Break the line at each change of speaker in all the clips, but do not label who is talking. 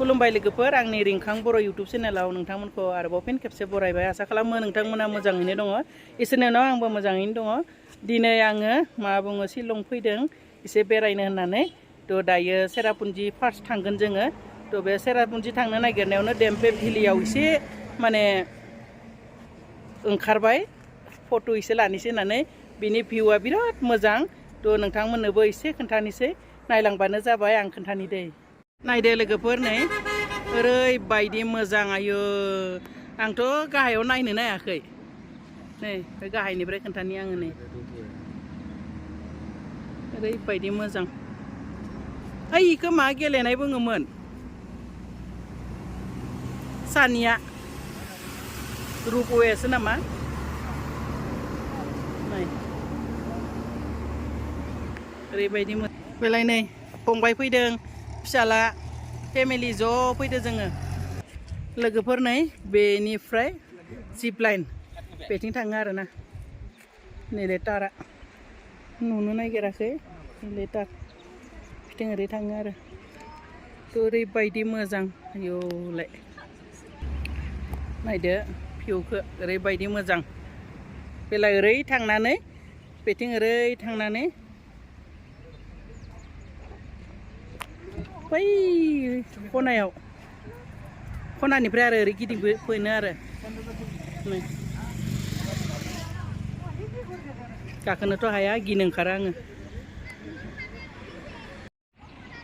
खुलुमबाय लोगोफोर आंनि रिंखां बर' इउटुब चेनेलाव नोंथांमोनखौ आरोबाव फिन खेबसे बरायबाय आसा खालामो नोंथांमोना मोजाङैनो दङ इसोरनि उनाव आंबो मोजाङैनो दङ दिनै आङो मा बुङो शिलं फैदों एसे बेरायनो होननानै थ' दायो सेरापुन्जि फार्स्ट थांगोन जोङो थ' बे सेरापुन्जि थांनो नागिरनायावनो डेम्पे भेलियाव एसे माने ओंखारबाय फट' एसे लानोसै होननानै बिनि भिउआ बिराद मोजां थ' नोंथांमोननोबो एसे खोन्थानोसै नायलांबानो जाबाय आं खोन्थानि दै नायदो लोगोफोर नै ओरैबायदि मोजां आयो आंथ' गाहायाव नायनो नायाखै नै बे गाहायनिफ्राय खोन्थानि आङो नै ओरैबायदि मोजां ओइ इखौ मा गेलेनाय बुङोमोन सानिया रुपवेसो नामा नै ओरैबायदि बेलाय नै फंबाय फैदों फिसाला फेमिलि ज' फैदो जोङो लोगोफोर नै बेनिफ्राय जिप लाइन बेथिं थाङो आरोना नैले टारा नुनो नागिराखै नैले टार बिथिं ओरै थाङो आरो ओरैबायदि मोजां आयौलाय नायदो भिउखौ ओरैबायदि मोजां बेलाय ओरै थांनानै बेथिं ओरै थांनानै बै खनायाव खनानिफ्राय आरो ओरै गिदिं फैनो आरो गाखोनोथ' हाया गिनो ओंखारो आङो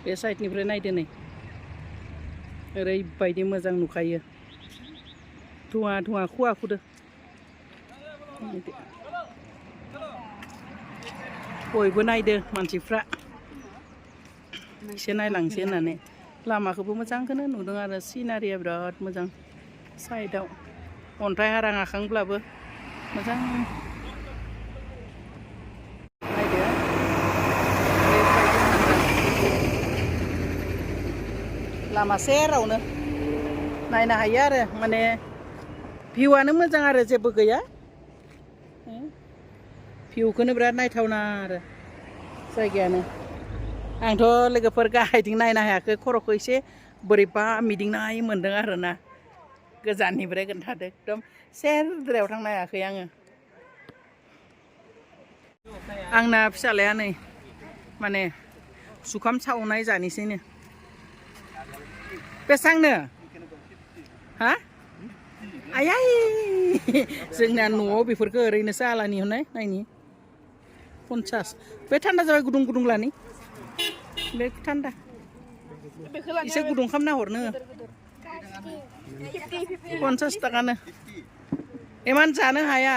बे साइडनिफ्राय नायदो नै ओरैबायदि मोजां नुखायो धुवा धुवा खुवा खुदो बयबो नायदो मानसिफ्रा एसे नायलांसै होननानै लामाखौबो मोजांखौनो नुदों आरो सिनारिया बिराद मोजां साइडआव अन्थाइ हारां आखांब्लाबो मोजां नायदो लामा सेरावनो नायनो हायो आरो माने भिउआनो मोजां आरो जेबो गैया भिउखौनो बिराद नायथावना आरो जायगायानो आंथ' लोगोफोर गाहायथिं नायनो हायाखै खर'खौ एसे बोरैबा मिदिंनाय मोन्दों आरोना गोजाननिफ्राय खोन्थादो एकदम सेरद्रायाव थांनो हायाखै आङो आंना फिसालाया नै माने जुखाम सावनाय जानोसैनो बेसांनो हा आयै जोंना न'आव बेफोरखौ ओरैनोसो आलानि होनाय नायनि 50 बे थान्दा जाबाय गुदुं गुदुं लानि बे थान्दा एसे गुदुं खालामना हरनो 50 थाखानो इमान जानो हाया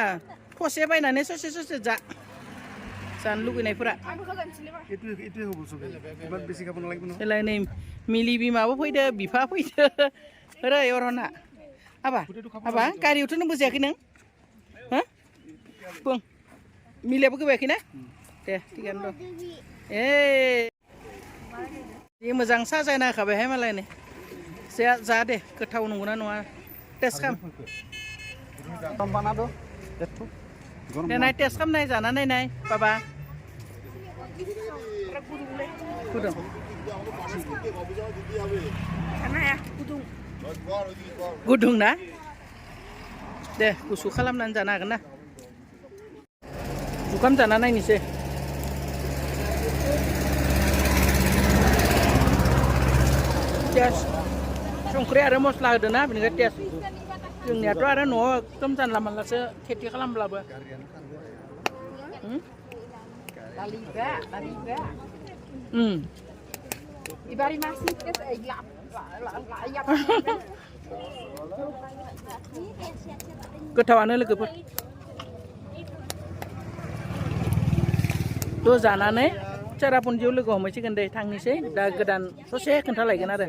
थसे बायनानै ससे ससे जानो लुगैनायफोरा बेलाय नै मिलि बिमाबो फैदो बिफा फैदो ओरै अरना हाबा गारियावथ' नों बोजायाखै नों हा बुं मिलियाबो गोबायाखै ना दे थिगानो दं जि मोजां साजायना होखाबायहाय मालाय नै जा दे गोथाव नंगौना नङा टेस्ट खालाम देनाय टेस्ट खालामनाय जाना नायनाय बाबा गुदुं गुदुं ना दे गुसु खालामनानै जानो हागोन ना जुखाम जाना नायनोसै टेस्ट संख्रि आरो मस्ला होदो ना बेनिखाय टेस्ट जोंनियाथ' आरो न'आव एकदम जानला मानलासो खेथि खालामब्लाबो गोथावानो लोगोफोर थ' जानानै सेरापुन्जियाव लोगो हमहैसिगोन दे थांनोसै दा गोदान ससे खोन्थालायगोन आरो